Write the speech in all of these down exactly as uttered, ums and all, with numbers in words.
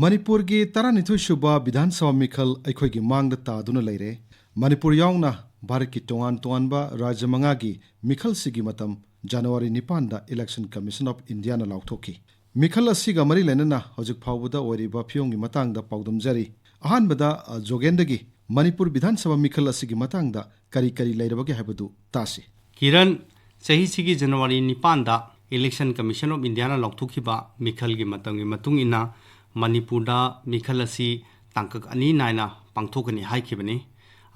ꯃꯅꯤꯄꯨꯔꯒꯤ ꯇꯔꯥꯅꯤꯊꯣꯏ ꯁꯨꯕ ꯕꯤꯙꯥꯟ ꯁꯚꯥ ꯃꯤꯈꯜ ꯑꯩꯈꯣꯏꯒꯤ ꯃꯥꯡꯗ ꯇꯥꯗꯨꯅ ꯂꯩꯔꯦ꯫ ꯃꯅꯤꯄꯨꯔ ꯌꯥꯎꯅ ꯚꯥꯔꯠꯀꯤ ꯇꯣꯉꯥꯟ ꯇꯣꯉꯥꯟꯕ ꯔꯥꯖ꯭ꯌ ꯃꯉꯥꯒꯤ ꯃꯤꯈꯜꯁꯤꯒꯤ ꯃꯇꯝ ꯖꯅꯋꯥꯔꯤ ꯅꯤꯄꯥꯟꯗ Election Commission of Indiaꯅ ꯂꯥꯎꯊꯣꯛꯈꯤ꯫ ꯃꯤꯈꯜ ꯑꯁꯤꯒ ꯃꯔꯤ ꯂꯩꯅꯅ ꯍꯧꯖꯤꯛ ꯐꯥꯎꯕꯗ ꯑꯣꯏꯔꯤꯕ ꯐꯤꯕꯝꯒꯤ ꯃꯇꯥꯡꯗ ꯄꯥꯎꯗꯝꯖꯔꯤ꯫ ꯑꯍꯥꯟꯕꯗ, ꯑ, ꯖꯣꯒꯦꯟꯗꯒꯤ ꯃꯅꯤꯄꯨꯔ ꯕꯤꯙꯥꯟ ꯁꯚꯥ ꯃꯤꯈꯜ ꯑꯁꯤꯒꯤ ꯃꯇꯥꯡꯗ ꯀꯔꯤ ꯀꯔꯤ ꯂꯩꯔꯕꯒꯦ ꯍꯥꯏꯕꯗꯨ ꯇꯥꯁꯤ꯫ ꯀꯤꯔꯟ, ꯆꯍꯤꯁꯤꯒꯤ ꯖꯅꯋꯥꯔꯤ ꯅꯤꯄꯥꯟꯗ Election Commission of Indiaꯅ ꯂꯥꯎꯊꯣꯛꯈꯤꯕ ꯃꯤꯈꯜꯒꯤ ꯃꯇꯝꯒꯤ ꯃꯇꯨꯡ ꯏꯟꯅ ꯃꯅꯤꯄꯨꯔꯗ ꯃꯤꯈꯜ ꯑꯁꯤ ꯇꯥꯡꯀꯛ ꯑꯅꯤ ꯅꯥꯏꯅ ꯄꯥꯡꯊꯣꯛꯀꯅꯤ ꯍꯥꯏꯈꯤꯕꯅꯤ꯫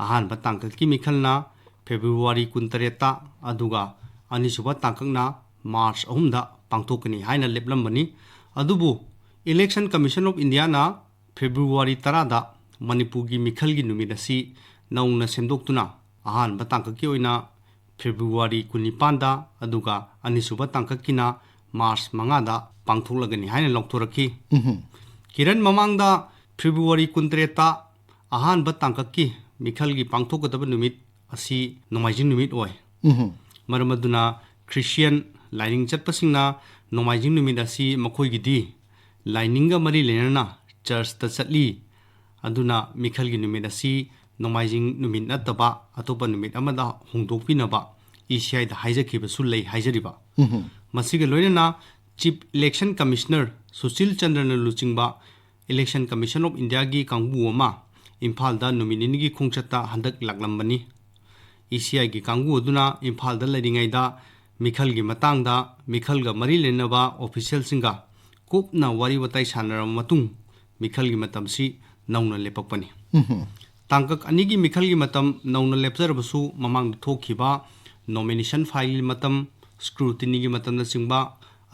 ꯑꯍꯥꯟꯕ ꯇꯥꯡꯀꯛꯀꯤ ꯃꯤꯈꯜꯅ ꯐꯦꯕ꯭ꯔꯨꯋꯥꯔꯤ ꯀꯨꯟꯇꯔꯦꯠꯇ, ꯑꯗꯨꯒ ꯑꯅꯤꯁꯨꯕ ꯇꯥꯡꯀꯛꯅ ꯃꯥꯔꯆ ꯑꯍꯨꯝꯗ ꯄꯥꯡꯊꯣꯛꯀꯅꯤ ꯍꯥꯏꯅ ꯂꯦꯞꯂꯝꯕꯅꯤ꯫ ꯑꯗꯨꯕꯨ Election Commission of Indiaꯅ ꯐꯦꯕ꯭ꯔꯨꯋꯥꯔꯤ ꯇꯔꯥꯗ ꯃꯅꯤꯄꯨꯔꯒꯤ ꯃꯤꯈꯜꯒꯤ ꯅꯨꯃꯤꯠ ꯑꯁꯤ ꯅꯧꯅ ꯁꯦꯝꯗꯣꯛꯇꯨꯅ ꯑꯍꯥꯟꯕ ꯇꯥꯡꯀꯛꯀꯤ ꯑꯣꯏꯅ ꯐꯦꯕ꯭ꯔꯨꯋꯥꯔꯤ ꯀꯨꯟꯅꯤꯄꯥꯟꯗ, ꯑꯗꯨꯒ ꯑꯅꯤꯁꯨꯕ ꯇꯥꯡꯀꯛꯀꯤꯅ ꯃꯥꯔꯆ ꯃꯉꯥꯗ ꯄꯥꯡꯊꯣꯛꯂꯒꯅꯤ ꯍꯥꯏꯅ ꯂꯥꯎꯊꯣꯔꯛꯈꯤ꯫ ꯎꯝꯍꯨꯝ꯫ ꯀꯤꯔꯟ, ꯃꯃꯥꯡꯗ ꯐꯦꯕ꯭ꯔꯨꯋꯥꯔꯤ ꯀꯨꯟꯇꯔꯦꯠꯇ ꯑꯍꯥꯟꯕ ꯇꯥꯡꯀꯛꯀꯤ ꯃꯤꯈꯜꯒꯤ ꯄꯥꯡꯊꯣꯛꯀꯗꯕ ꯅꯨꯃꯤꯠ ꯑꯁꯤ ꯅꯣꯡꯃꯥꯏꯖꯤꯡ ꯅꯨꯃꯤꯠ ꯑꯣꯏ꯫ ꯎꯝꯍꯨꯝ꯫ ꯃꯔꯝ ꯑꯗꯨꯅ ꯈ꯭ꯔꯤꯁꯇꯤꯌꯟ ꯂꯥꯏꯅꯤꯡ ꯆꯠꯄꯁꯤꯡꯅ ꯅꯣꯡꯃꯥꯏꯖꯤꯡ ꯅꯨꯃꯤꯠ ꯑꯁꯤ ꯃꯈꯣꯏꯒꯤꯗꯤ ꯂꯥꯏꯅꯤꯡꯒ ꯃꯔꯤ ꯂꯩꯅꯅ ꯆꯔꯆꯇ ꯆꯠꯂꯤ꯫ ꯑꯗꯨꯅ ꯃꯤꯈꯜꯒꯤ ꯅꯨꯃꯤꯠ ꯑꯁꯤ ꯅꯣꯡꯃꯥꯏꯖꯤꯡ ꯅꯨꯃꯤꯠ ꯅꯠꯇꯕ ꯑꯇꯣꯞꯄ ꯅꯨꯃꯤꯠ ꯑꯃꯗ ꯍꯣꯡꯗꯣꯛꯄꯤꯅꯕ ꯏ ꯁꯤ ꯑꯥꯏꯗ ꯍꯥꯏꯖꯈꯤꯕꯁꯨ ꯂꯩ ꯍꯥꯏꯖꯔꯤꯕ꯫ ꯎꯝꯍꯨꯝ꯫ ꯃꯁꯤꯒ ꯂꯣꯏꯅꯅ Chief Election Commissioner ꯁꯨꯁꯤꯜ ꯆꯟꯗ꯭ꯔꯅ ꯂꯨꯆꯤꯡꯕ Election Commission of Indiaꯒꯤ ꯀꯥꯡꯕꯨ ꯑꯃ ꯏꯝꯐꯥꯜꯗ ꯅꯨꯃꯤꯠ ꯅꯤꯅꯤꯒꯤ ꯈꯣꯡꯆꯠꯇ ꯍꯟꯗꯛ ꯂꯥꯛꯂꯝꯕꯅꯤ꯫ ꯏ ꯁꯤ ꯑꯥꯏꯒꯤ ꯀꯥꯡꯕꯨ ꯑꯗꯨꯅ ꯏꯝꯐꯥꯜꯗ ꯂꯩꯔꯤꯉꯩꯗ ꯃꯤꯈꯜꯒꯤ ꯃꯇꯥꯡꯗ ꯃꯤꯈꯜꯒ ꯃꯔꯤ ꯂꯩꯅꯕ ꯑꯣꯐꯤꯁꯤꯌꯦꯜꯁꯤꯡꯒ ꯀꯨꯞꯅ ꯋꯥꯔꯤ ꯋꯥꯇꯥꯏ ꯁꯥꯟꯅꯔꯕ ꯃꯇꯨꯡ ꯃꯤꯈꯜꯒꯤ ꯃꯇꯝꯁꯤ ꯅꯧꯅ ꯂꯦꯞꯄꯛꯄꯅꯤ꯫ ꯎꯝꯍꯨꯝ꯫ ꯇꯥꯡꯀꯛ ꯑꯅꯤꯒꯤ ꯃꯤꯈꯜꯒꯤ ꯃꯇꯝ ꯅꯧꯅ ꯂꯦꯞꯆꯔꯕꯁꯨ ꯃꯃꯥꯡꯗ ꯊꯣꯛꯈꯤꯕ nomination fileꯒꯤ ꯃꯇꯝ, scrutinyꯒꯤ ꯃꯇꯝꯅꯆꯤꯡꯕ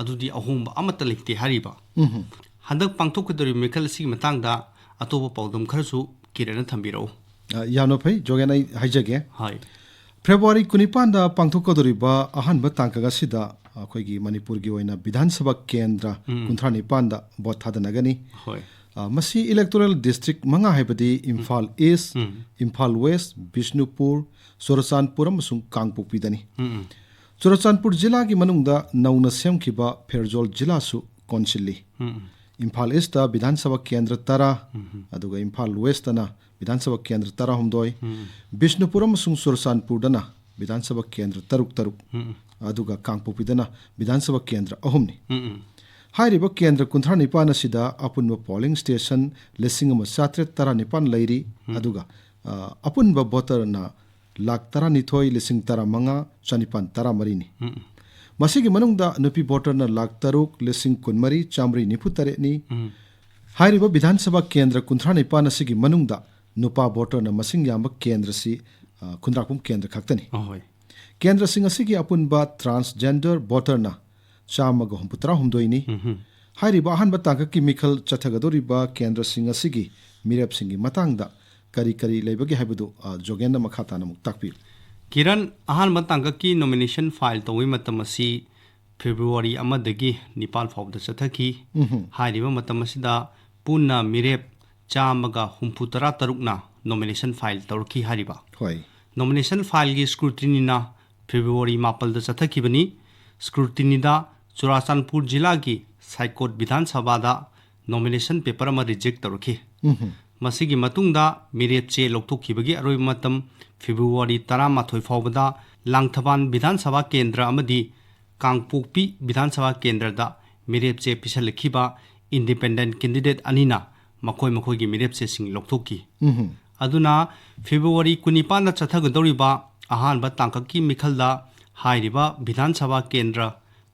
ꯑꯗꯨꯗꯤ ꯑꯍꯣꯡꯕ ꯑꯃꯠꯇ ꯂꯩꯇꯦ ꯍꯥꯏꯔꯤꯕ꯫ ꯎꯝꯍꯨꯝ꯫ ꯍꯟꯗꯛ ꯄꯥꯡꯊꯣꯛꯀꯗꯧꯔꯤꯕ ꯃꯤꯈꯜ ꯑꯁꯤꯒꯤ ꯃꯇꯥꯡꯗ ꯑꯇꯣꯞꯄ ꯄꯥꯎꯗꯝ ꯈꯔꯁꯨ ꯀꯤꯔꯟꯅ ꯊꯝꯕꯤꯔꯛꯎ꯫ ꯑ, ꯌꯥꯝꯅ ꯐꯩ, ꯖꯣꯒꯦꯟ, ꯑꯩ ꯍꯥꯏꯖꯒꯦ꯫ ꯍꯣꯏ꯫ ꯐꯦꯕ꯭ꯔꯨꯋꯥꯔꯤ ꯀꯨꯟꯅꯤꯄꯥꯟꯗ ꯄꯥꯡꯊꯣꯛꯀꯗꯧꯔꯤꯕ ꯑꯍꯥꯟꯕ ꯇꯥꯡꯀꯛ ꯑꯁꯤꯗ ꯑꯩꯈꯣꯏꯒꯤ ꯃꯅꯤꯄꯨꯔꯒꯤ ꯑꯣꯏꯅ ꯕꯤꯙꯥꯟ ꯁꯚꯥ ꯀꯦꯟꯗ꯭ꯔ ꯎꯝ꯫ ꯀꯨꯟꯊ꯭ꯔꯥ ꯅꯤꯄꯥꯟꯗ ꯚꯣꯠ ꯊꯥꯗꯅꯒꯅꯤ꯫ ꯍꯣꯏ꯫ ꯑ, ꯃꯁꯤ electoral district ꯃꯉꯥ ꯍꯥꯏꯕꯗꯤ ꯏꯝꯐꯥꯜ ꯏꯁ, ꯎꯝ꯫ ꯏꯝꯐꯥꯜ ꯋꯦꯁ, ꯕꯤꯁꯅꯨꯄꯨꯔ, ꯆꯨꯔꯆꯥꯟꯄꯨꯔ ꯑꯃꯁꯨꯡ ꯀꯥꯡꯄꯣꯛꯄꯤꯗꯅꯤ꯫ ꯎꯝ, ꯎꯝ꯫ ꯆꯨꯔꯆꯥꯟꯄꯨꯔ ꯖꯤꯂꯥꯒꯤ ꯃꯅꯨꯡꯗ ꯅꯧꯅ ꯁꯦꯝꯈꯤꯕ ꯐꯦꯔꯖꯣꯜ ꯖꯤꯂꯥꯁꯨ ꯀꯣꯟꯁꯤꯜꯂꯤ꯫ ꯎꯝ, ꯎꯝ꯫ ꯏꯝꯐꯥꯜ ꯏꯁꯇ ꯕꯤꯙꯥꯟ ꯁꯚꯥ ꯀꯦꯟꯗ꯭ꯔ ꯇꯔꯥ, ꯎꯝ꯫ ꯑꯗꯨꯒ ꯏꯝꯐꯥꯜ ꯋꯦꯁꯇꯅ ꯕꯤꯙꯥꯟ ꯁꯚꯥ ꯀꯦꯟꯗ꯭ꯔ ꯇꯔꯥꯍꯨꯝꯗꯣꯏ, ꯎꯝ꯫ ꯕꯤꯁꯅꯨꯄꯨꯔ ꯑꯃꯁꯨꯡ ꯆꯨꯔꯆꯥꯟꯄꯨꯔꯗꯅ ꯕꯤꯙꯥꯟ ꯁꯚꯥ ꯀꯦꯟꯗ꯭ꯔ ꯇꯔꯨꯛ ꯇꯔꯨꯛ, ꯎꯝ꯫ ꯑꯗꯨꯒ ꯀꯥꯡꯄꯣꯛꯄꯤꯗꯅ ꯕꯤꯙꯥꯟ ꯁꯚꯥ ꯀꯦꯟꯗ꯭ꯔ ꯑꯍꯨꯝꯅꯤ꯫ ꯎꯝ, ꯎꯝ꯫ ꯍꯥꯏꯔꯤꯕ ꯀꯦꯟꯗ꯭ꯔ ꯀꯨꯟꯊ꯭ꯔꯥ ꯅꯤꯄꯥꯟ ꯑꯁꯤꯗ ꯑꯄꯨꯟꯕ ꯄꯣꯂꯤꯡ ꯁ꯭ꯇꯦꯁꯟ ꯂꯤꯁꯤꯡ ꯑꯃ ꯆꯥꯇ꯭ꯔꯦꯠ ꯇꯔꯥ ꯅꯤꯄꯥꯟ ꯂꯩꯔꯤ, ꯎꯝ꯫ ꯑꯗꯨꯒ, ꯑ, ꯑꯄꯨꯟꯕ ꯚꯣꯇꯔꯅ ꯂꯥꯈ ꯇꯔꯥꯅꯤꯊꯣꯏ ꯂꯤꯁꯤꯡ ꯇꯔꯥꯃꯉꯥ ꯆꯅꯤꯄꯥꯟ ꯇꯔꯥꯃꯔꯤꯅꯤ꯫ ꯎꯝ, ꯎꯝ꯫ ꯃꯁꯤꯒꯤ ꯃꯅꯨꯡꯗ ꯅꯨꯄꯤ ꯚꯣꯇꯔꯅ ꯂꯥꯈ ꯇꯔꯨꯛ ꯂꯤꯁꯤꯡ ꯀꯨꯟꯃꯔꯤ ꯆꯥꯃꯔꯤ ꯅꯤꯐꯨ ꯇꯔꯦꯠꯅꯤ꯫ ꯎꯝ꯫ ꯍꯥꯏꯔꯤꯕ ꯕꯤꯙꯥꯟ ꯁꯚꯥ ꯀꯦꯟꯗ꯭ꯔ ꯀꯨꯟꯊ꯭ꯔꯥ ꯅꯤꯄꯥꯟ ꯑꯁꯤꯒꯤ ꯃꯅꯨꯡꯗ ꯅꯨꯄꯥ ꯚꯣꯇꯔꯅ ꯃꯁꯤꯡ ꯌꯥꯝꯕ ꯀꯦꯟꯗ꯭ꯔꯁꯤ, ꯑ, ꯈꯨꯟꯗ꯭ꯔꯥꯛꯄꯝ ꯀꯦꯟꯗ꯭ꯔ ꯈꯛꯇꯅꯤ꯫ ꯑꯍꯣꯏ꯫ ꯀꯦꯟꯗ꯭ꯔꯁꯤꯡ ꯑꯁꯤꯒꯤ ꯑꯄꯨꯟꯕ transgender ꯚꯣꯇꯔꯅ ꯆꯥꯝꯃꯒ ꯍꯨꯝꯐꯨꯇꯔꯥ ꯍꯨꯝꯗꯣꯏꯅꯤ꯫ ꯎꯝꯍꯨꯝ꯫ ꯍꯥꯏꯔꯤꯕ ꯑꯍꯥꯟꯕ ꯇꯥꯡꯀꯛꯀꯤ ꯃꯤꯈꯜ ꯆꯠꯊꯒꯗꯧꯔꯤꯕ ꯀꯦꯟꯗ꯭ꯔꯁꯤꯡ ꯑꯁꯤꯒꯤ ꯃꯤꯔꯦꯞꯁꯤꯡꯒꯤ ꯃꯇꯥꯡꯗ ꯀꯔꯤ ꯀꯔꯤ ꯂꯩꯕꯒꯦ ꯍꯥꯏꯕꯗꯨ, ꯑ, ꯖꯣꯒꯦꯟꯅ ꯃꯈꯥ ꯇꯥꯅ ꯑꯃꯨꯛ ꯇꯥꯛꯄꯤꯌꯨ꯫ ꯀꯤꯔꯟ, ꯑꯍꯥꯟꯕ ꯇꯥꯡꯀꯛꯀꯤ nomination file ꯇꯧꯕꯒꯤ ꯃꯇꯝ ꯑꯁꯤ February ꯑꯃꯗꯒꯤ ꯅꯤꯄꯥꯟ ꯐꯥꯎꯕꯗ ꯆꯠꯊꯈꯤ꯫ ꯎꯝꯍꯨꯝ꯫ ꯍꯥꯏꯔꯤꯕ ꯃꯇꯝ ꯑꯁꯤꯗ ꯄꯨꯟꯅ ꯃꯤꯔꯦꯞ ꯆꯥꯝꯃꯒ ꯍꯨꯝꯐꯨꯇꯔꯥ ꯇꯔꯨꯛꯅ nomination file ꯇꯧꯔꯛꯈꯤ ꯍꯥꯏꯔꯤꯕ꯫ ꯍꯣꯏ꯫ Nomination fileꯒꯤ scrutinyꯅ February ꯃꯥꯄꯜꯗ ꯆꯠꯊꯈꯤꯕꯅꯤ꯫ Scrutinyꯗ ꯆꯨꯔꯥꯆꯥꯟꯄꯨꯔ ꯖꯤꯂꯥꯒꯤ ꯁꯥꯏꯀꯣꯠ ꯕꯤꯙꯥꯟ ꯁꯚꯥꯗ nomination paper ꯑꯃ reject ꯇꯧꯔꯛꯈꯤ꯫ ꯎꯝꯍꯨꯝ꯫ ꯃꯁꯤꯒꯤ ꯃꯇꯨꯡꯗ ꯃꯤꯔꯦꯞ ꯆꯦ ꯂꯧꯊꯣꯛꯈꯤꯕꯒꯤ ꯑꯔꯣꯏꯕ ꯃꯇꯝ February ꯇꯔꯥꯃꯥꯊꯣꯏ ꯐꯥꯎꯕꯗ ꯂꯥꯡꯊꯕꯥꯟ ꯕꯤꯙꯥꯟ ꯁꯚꯥ ꯀꯦꯟꯗ꯭ꯔ ꯑꯃꯗꯤ ꯀꯥꯡꯄꯣꯛꯄꯤ ꯕꯤꯙꯥꯟ ꯁꯚꯥ ꯀꯦꯟꯗ꯭ꯔꯗ ꯃꯤꯔꯦꯞ ꯆꯦ ꯄꯤꯁꯜꯂꯛꯈꯤꯕ independent candidate ꯑꯅꯤꯅ ꯃꯈꯣꯏ ꯃꯈꯣꯏꯒꯤ ꯃꯤꯔꯦꯞ ꯆꯦꯁꯤꯡ ꯂꯧꯊꯣꯛꯈꯤ꯫ ꯎꯝꯍꯨꯝ꯫ ꯑꯗꯨꯅ February ꯀꯨꯟꯅꯤꯄꯥꯟꯗ ꯆꯠꯊꯒꯗꯧꯔꯤꯕ ꯑꯍꯥꯟꯕ ꯇꯥꯡꯀꯛꯀꯤ ꯃꯤꯈꯜꯗ ꯍꯥꯏꯔꯤꯕ ꯕꯤꯙꯥꯟ ꯁꯚꯥ ꯀꯦꯟꯗ꯭ꯔ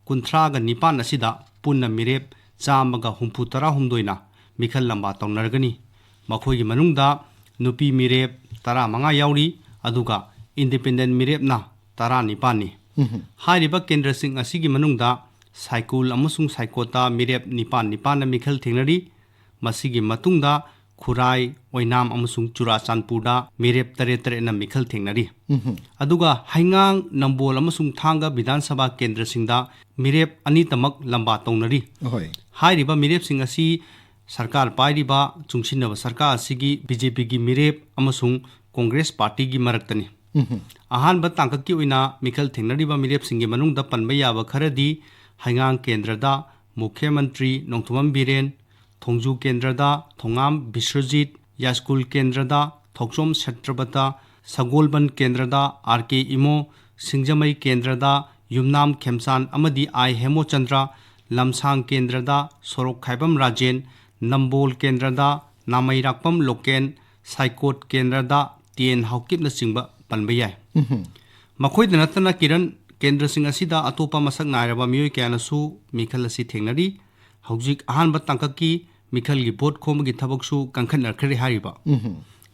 ꯀꯨꯟꯊ꯭ꯔꯥꯒ ꯅꯤꯄꯥꯟ ꯑꯁꯤꯗ ꯄꯨꯟꯅ ꯃꯤꯔꯦꯞ ꯆꯥꯝꯃꯒ ꯍꯨꯝꯐꯨꯇꯔꯥ ꯍꯨꯝꯗꯣꯏꯅ ꯃꯤꯈꯜ ꯂꯝꯕꯥ ꯇꯧꯅꯔꯒꯅꯤ꯫ ꯃꯈꯣꯏꯒꯤ ꯃꯅꯨꯡꯗ ꯅꯨꯄꯤ ꯃꯤꯔꯦꯞ ꯇꯔꯥꯃꯉꯥ ꯌꯥꯎꯔꯤ, ꯑꯗꯨꯒ independent ꯃꯤꯔꯦꯞꯅ ꯇꯔꯥꯅꯤꯄꯥꯟꯅꯤ꯫ ꯎꯝꯍꯨꯝ꯫ ꯍꯥꯏꯔꯤꯕ ꯀꯦꯟꯗ꯭ꯔꯁꯤꯡ ꯑꯁꯤꯒꯤ ꯃꯅꯨꯡꯗ ꯁꯥꯏꯀꯨꯜ ꯑꯃꯁꯨꯡ ꯁꯥꯏꯀꯣꯠꯇ ꯃꯤꯔꯦꯞ ꯅꯤꯄꯥꯟ ꯅꯤꯄꯥꯟꯅ ꯃꯤꯈꯜ ꯊꯦꯡꯅꯔꯤ꯫ ꯃꯁꯤꯒꯤ ꯃꯇꯨꯡꯗ ꯈꯨꯔꯥꯏ, ꯑꯣꯏꯅꯥꯝ ꯑꯃꯁꯨꯡ ꯆꯨꯔꯥꯆꯥꯟꯄꯨꯔꯗ ꯃꯤꯔꯦꯞ ꯇꯔꯦꯠ ꯇꯔꯦꯠꯅ ꯃꯤꯈꯜ ꯊꯦꯡꯅꯔꯤ꯫ ꯎꯝꯍꯨꯝ꯫ ꯑꯗꯨꯒ ꯍꯩꯉꯥꯡ, ꯅꯝꯕꯣꯜ ꯑꯃꯁꯨꯡ ꯊꯥꯡꯒ ꯕꯤꯙꯥꯟ ꯁꯚꯥ ꯀꯦꯟꯗ꯭ꯔꯁꯤꯡꯗ ꯃꯤꯔꯦꯞ ꯑꯅꯤꯇꯃꯛ ꯂꯝꯕꯥ ꯇꯧꯅꯔꯤ꯫ ꯑꯍꯣꯏ꯫ ꯍꯥꯏꯔꯤꯕ ꯃꯤꯔꯦꯞꯁꯤꯡ ꯑꯁꯤ ꯁꯔꯀꯥꯔ ꯄꯥꯏꯔꯤꯕ ꯆꯨꯡꯁꯤꯟꯅꯕ ꯁꯔꯀꯥꯔ ꯑꯁꯤꯒꯤ BJPꯒꯤ ꯃꯤꯔꯦꯞ ꯑꯃꯁꯨꯡ ꯀꯣꯡꯒ꯭ꯔꯦꯁ ꯄꯥꯔꯇꯤꯒꯤ ꯃꯔꯛꯇꯅꯤ꯫ ꯎꯝꯍꯨꯝ꯫ ꯑꯍꯥꯟꯕ ꯇꯥꯡꯀꯛꯀꯤ ꯑꯣꯏꯅ ꯃꯤꯈꯜ ꯊꯦꯡꯅꯔꯤꯕ ꯃꯤꯔꯦꯞꯁꯤꯡꯒꯤ ꯃꯅꯨꯡꯗ ꯄꯟꯕ ꯌꯥꯕ ꯈꯔꯗꯤ ꯍꯩꯉꯥꯡ ꯀꯦꯟꯗ꯭ꯔꯗ ꯃꯨꯈ꯭ꯌ ꯃꯟꯇ꯭ꯔꯤ ꯅꯣꯡꯊꯣꯝꯕꯝ ꯕꯤꯔꯦꯟ, ꯊꯣꯡꯖꯨ ꯀꯦꯟꯗ꯭ꯔꯗ ꯊꯣꯉꯥꯝ ꯕꯤꯁ꯭ꯋꯖꯤꯠ, ꯌꯥꯏꯁ꯭ꯀꯨꯜ ꯀꯦꯟꯗ꯭ꯔꯗ ꯊꯣꯛꯆꯣꯝ ꯁꯇ꯭ꯔꯕꯇ, ꯁꯒꯣꯜꯕꯟ ꯀꯦꯟꯗ꯭ꯔꯗ ꯑꯥꯔ ꯀꯦ ꯏꯃꯣ, ꯁꯤꯡꯖꯃꯩ ꯀꯦꯟꯗ꯭ꯔꯗ ꯌꯨꯝꯅꯥꯝ ꯈꯦꯝꯆꯥꯟ ꯑꯃꯗꯤ ꯑꯥꯏ ꯍꯦꯃꯣꯆꯟꯗ꯭ꯔ, ꯂꯝꯁꯥꯡ ꯀꯦꯟꯗ꯭ꯔꯗ ꯁꯣꯔꯣꯛꯈꯥꯏꯕꯝ ꯔꯥꯖꯦꯟ, ꯅꯝꯕꯣꯜ ꯀꯦꯟꯗ꯭ꯔꯗ ꯅꯥꯃꯩꯔꯥꯛꯄꯝ ꯂꯣꯀꯦꯟ, ꯁꯥꯏꯀꯣꯠ ꯀꯦꯟꯗ꯭ꯔꯗ ꯇꯤ ꯑꯦꯟ ꯍꯥꯎꯀꯤꯞꯅꯆꯤꯡꯕ ꯄꯟꯕ ꯌꯥꯏ꯫ ꯃꯈꯣꯏꯗ ꯅꯠꯇꯅ ꯀꯤꯔꯟ, ꯀꯦꯟꯗ꯭ꯔꯁꯤꯡ ꯑꯁꯤꯗ ꯑꯇꯣꯞꯄ ꯃꯁꯛ ꯅꯥꯏꯔꯕ ꯃꯤꯑꯣꯏ ꯀꯌꯥꯅꯁꯨ ꯃꯤꯈꯜ ꯑꯁꯤ ꯊꯦꯡꯅꯔꯤ꯫ ꯍꯧꯖꯤꯛ ꯑꯍꯥꯟꯕ ꯇꯥꯡꯀꯛꯀꯤ ꯃꯤꯈꯜꯒꯤ ꯚꯣꯠ ꯈꯣꯝꯕꯒꯤ ꯊꯕꯛꯁꯨ ꯀꯟꯈꯠꯅꯈ꯭ꯔꯦ ꯍꯥꯏꯔꯤꯕ꯫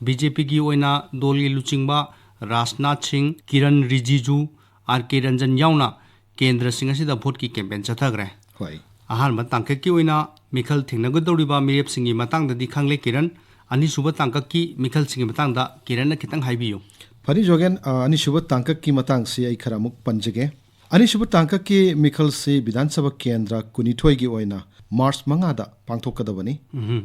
ꯕꯤ ꯖꯦ ꯄꯤꯒꯤ ꯑꯣꯏꯅ ꯗꯣꯜꯒꯤ ꯂꯨꯆꯤꯡꯕ ꯔꯥꯖꯅꯥꯊ ꯁꯤꯡ, ꯀꯤꯔꯟ ꯔꯤꯖꯤꯖꯨ, ꯑꯥꯔ ꯀꯦ ꯔꯟꯖꯟ ꯌꯥꯎꯅ ꯀꯦꯟꯗ꯭ꯔꯁꯤꯡ ꯑꯁꯤꯗ ꯚꯣꯠꯀꯤ ꯀꯦꯝꯄꯦꯟ ꯆꯠꯊꯈ꯭ꯔꯦ꯫ ꯍꯣꯏ꯫ ꯑꯍꯥꯟꯕ ꯇꯥꯡꯀꯛꯀꯤ ꯑꯣꯏꯅ ꯃꯤꯈꯜ ꯊꯦꯡꯅꯒꯗꯧꯔꯤꯕ ꯃꯤꯔꯦꯞꯁꯤꯡꯒꯤ ꯃꯇꯥꯡꯗꯗꯤ ꯈꯪꯂꯦ, ꯀꯤꯔꯟ꯫ ꯑꯅꯤꯁꯨꯕ ꯇꯥꯡꯀꯛꯀꯤ ꯃꯤꯈꯜꯁꯤꯡꯒꯤ ꯃꯇꯥꯡꯗ ꯀꯤꯔꯟꯅ ꯈꯤꯇꯪ ꯍꯥꯏꯕꯤꯌꯨ꯫ ꯐꯅꯤ ꯖꯣꯒꯦꯟ, ꯑ, ꯑꯅꯤꯁꯨꯕ ꯇꯥꯡꯀꯛꯀꯤ ꯃꯇꯥꯡꯁꯤ ꯑꯩ ꯈꯔ ꯑꯃꯨꯛ ꯄꯟꯖꯒꯦ꯫ ꯑꯅꯤꯁꯨꯕ ꯇꯥꯡꯀꯛꯀꯤ ꯃꯤꯈꯜꯁꯤ ꯕꯤꯙꯥꯟ ꯁꯚꯥ ꯀꯦꯟꯗ꯭ꯔ ꯀꯨꯟꯅꯤꯊꯣꯏꯒꯤ ꯑꯣꯏꯅ ꯃꯥꯔꯆ ꯃꯉꯥꯗ ꯄꯥꯡꯊꯣꯛꯀꯗꯕꯅꯤ꯫ ꯎꯝꯍꯨꯝ꯫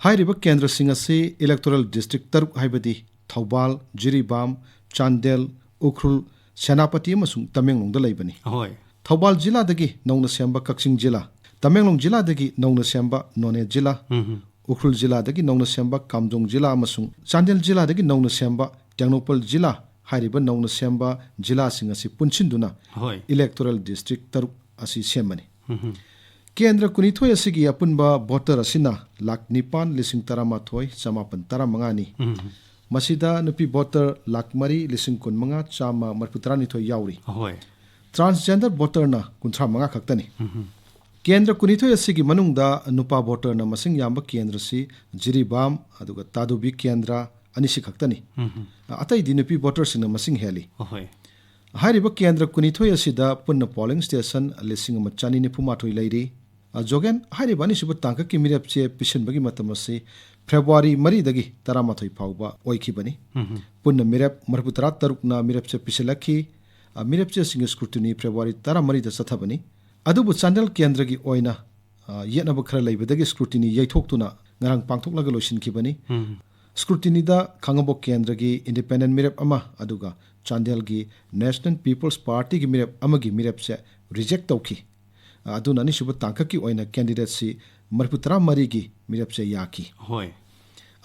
ꯍꯥꯏꯔꯤꯕ ꯀꯦꯟꯗ꯭ꯔꯁꯤꯡ ꯑꯁꯤ electoral district ꯇꯔꯨꯛ, ꯍꯥꯏꯕꯗꯤ ꯊꯧꯕꯥꯜ, ꯖꯤꯔꯤꯕꯥꯝ, ꯆꯥꯟꯗꯦꯜ, ꯎꯈ꯭ꯔꯨꯜ, ꯁꯦꯅꯥꯄꯇꯤ ꯑꯃꯁꯨꯡ ꯇꯃꯦꯡꯂꯣꯡꯗ ꯂꯩꯕꯅꯤ꯫ ꯍꯣꯏ꯫ ꯊꯧꯕꯥꯜ ꯖꯤꯂꯥꯗꯒꯤ ꯅꯧꯅ ꯁꯦꯝꯕ ꯀꯛꯆꯤꯡ ꯖꯤꯂꯥ, ꯇꯃꯦꯡꯂꯣꯡ ꯖꯤꯂꯥꯗꯒꯤ ꯅꯧꯅ ꯁꯦꯝꯕ ꯅꯣꯅꯦ ꯖꯤꯂꯥ, ꯎꯝꯍꯨꯝ꯫ ꯎꯈ꯭ꯔꯨꯜ ꯖꯤꯂꯥꯗꯒꯤ ꯅꯧꯅ ꯁꯦꯝꯕ ꯀꯥꯝꯖꯣꯡ ꯖꯤꯂꯥ ꯑꯃꯁꯨꯡ ꯆꯥꯟꯗꯦꯜ ꯖꯤꯂꯥꯗꯒꯤ ꯅꯧꯅ ꯁꯦꯝꯕ ꯇꯦꯡꯅꯧꯄꯜ ꯖꯤꯂꯥ ꯍꯥꯏꯔꯤꯕ ꯅꯧꯅ ꯁꯦꯝꯕ ꯖꯤꯂꯥꯁꯤꯡ ꯑꯁꯤ ꯄꯨꯟꯁꯤꯟꯗꯨꯅ ꯍꯣꯏ꯫ Electoral district ꯇꯔꯨꯛ ꯑꯁꯤ ꯁꯦꯝꯕꯅꯤ꯫ ꯎꯝꯍꯨꯝ꯫ ꯀꯦꯟꯗ꯭ꯔ ꯀꯨꯟꯅꯤꯊꯣꯏ ꯑꯁꯤꯒꯤ ꯑꯄꯨꯟꯕ voter ꯑꯁꯤꯅ ꯂꯥꯈ ꯅꯤꯄꯥꯟ ꯂꯤꯁꯤꯡ ꯇꯔꯥꯃꯥꯊꯣꯏ ꯆꯃꯥꯄꯟ ꯇꯔꯥꯃꯉꯥꯅꯤ꯫ ꯎꯝꯍꯨꯝ꯫ ꯃꯁꯤꯗ ꯅꯨꯄꯤ voter ꯂꯥꯈ ꯃꯔꯤ ꯂꯤꯁꯤꯡ ꯀꯨꯟꯃꯉꯥ ꯆꯥꯝꯃ ꯃꯔꯤꯐꯨ ꯇꯔꯥꯅꯤꯊꯣꯏ ꯌꯥꯎꯔꯤ꯫ ꯍꯣꯏ꯫ Transgender voterꯅ ꯀꯨꯟꯊ꯭ꯔꯥ ꯃꯉꯥ ꯈꯛꯇꯅꯤ꯫ ꯎꯝꯍꯨꯝ꯫ ꯀꯦꯟꯗ꯭ꯔ ꯀꯨꯟꯅꯤꯊꯣꯏ ꯑꯁꯤꯒꯤ ꯃꯅꯨꯡꯗ ꯅꯨꯄꯥ voterꯅ ꯃꯁꯤꯡ ꯌꯥꯝꯕ ꯀꯦꯟꯗ꯭ꯔꯁꯤ ꯖꯤꯔꯤꯕꯥꯝ, ꯑꯗꯨꯒ ꯇꯥꯗꯨꯕꯤ ꯀꯦꯟꯗ꯭ꯔ ꯑꯅꯤꯁꯤ ꯈꯛꯇꯅꯤ꯫ ꯎꯝꯍꯨꯝ꯫ ꯑꯇꯩꯗꯤ ꯅꯨꯄꯤ voterꯁꯤꯡꯅ ꯃꯁꯤꯡ ꯍꯦꯜꯂꯤ꯫ ꯍꯣꯏ꯫ ꯍꯥꯏꯔꯤꯕ ꯀꯦꯟꯗ꯭ꯔ ꯀꯨꯟꯅꯤꯊꯣꯏ ꯑꯁꯤꯗ ꯄꯨꯟꯅ polling station ꯂꯤꯁꯤꯡ ꯑꯃ ꯆꯅꯤ ꯅꯤꯐꯨ ꯃꯥꯊꯣꯏ ꯂꯩꯔꯤ꯫ ꯑ, ꯖꯣꯒꯦꯟ, ꯍꯥꯏꯔꯤꯕ ꯑꯅꯤꯁꯨꯕ ꯇꯥꯡꯀꯛꯀꯤ ꯃꯤꯔꯦꯞꯆꯦ ꯄꯤꯁꯤꯟꯕꯒꯤ ꯃꯇꯝ ꯑꯁꯤ ꯐꯦꯕ꯭ꯔꯨꯋꯥꯔꯤ ꯃꯔꯤꯗꯒꯤ ꯇꯔꯥꯃꯥꯊꯣꯏ ꯐꯥꯎꯕ ꯑꯣꯏꯈꯤꯕꯅꯤ꯫ ꯎꯝꯍꯨꯝ꯫ ꯄꯨꯟꯅ ꯃꯤꯔꯦꯞ ꯃꯔꯤꯐꯨ ꯇꯔꯥ ꯇꯔꯨꯛꯅ ꯃꯤꯔꯦꯞꯆꯦ ꯄꯤꯁꯤꯜꯂꯛꯈꯤ꯫ ꯑ, ꯃꯤꯔꯦꯞꯆꯦꯁꯤꯡꯒꯤ scrutiny ꯐꯦꯕ꯭ꯔꯨꯋꯥꯔꯤ ꯇꯔꯥꯃꯔꯤꯗ ꯆꯠꯊꯕꯅꯤ꯫ ꯑꯗꯨꯕꯨ ꯆꯥꯟꯗꯦꯜ ꯀꯦꯟꯗ꯭ꯔꯒꯤ ꯑꯣꯏꯅ, ꯑ, ꯌꯦꯠꯅꯕ ꯈꯔ ꯂꯩꯕꯗꯒꯤ scrutiny ꯌꯩꯊꯣꯛꯇꯨꯅ ꯉꯔꯥꯡ ꯄꯥꯡꯊꯣꯛꯂꯒ ꯂꯣꯏꯁꯤꯟꯈꯤꯕꯅꯤ꯫ ꯎꯝ꯫ Scrutinyꯗ ꯈꯥꯡꯉꯕꯣꯛ ꯀꯦꯟꯗ꯭ꯔꯒꯤ independent ꯃꯤꯔꯦꯞ ꯑꯃ, ꯑꯗꯨꯒ ꯆꯥꯟꯗꯦꯜꯒꯤ National People's Partyꯒꯤ ꯃꯤꯔꯦꯞ ꯑꯃꯒꯤ ꯃꯤꯔꯦꯞꯁꯦ reject ꯇꯧꯈꯤ꯫ ꯑꯗꯨꯅ ꯑꯅꯤꯁꯨꯕ ꯇꯥꯡꯀꯛꯀꯤ ꯑꯣꯏꯅ candidateꯁꯤ ꯃꯔꯤꯐꯨ ꯇꯔꯥ ꯃꯔꯤꯒꯤ ꯃꯤꯔꯦꯞꯁꯦ ꯌꯥꯈꯤ꯫ ꯍꯣꯏ꯫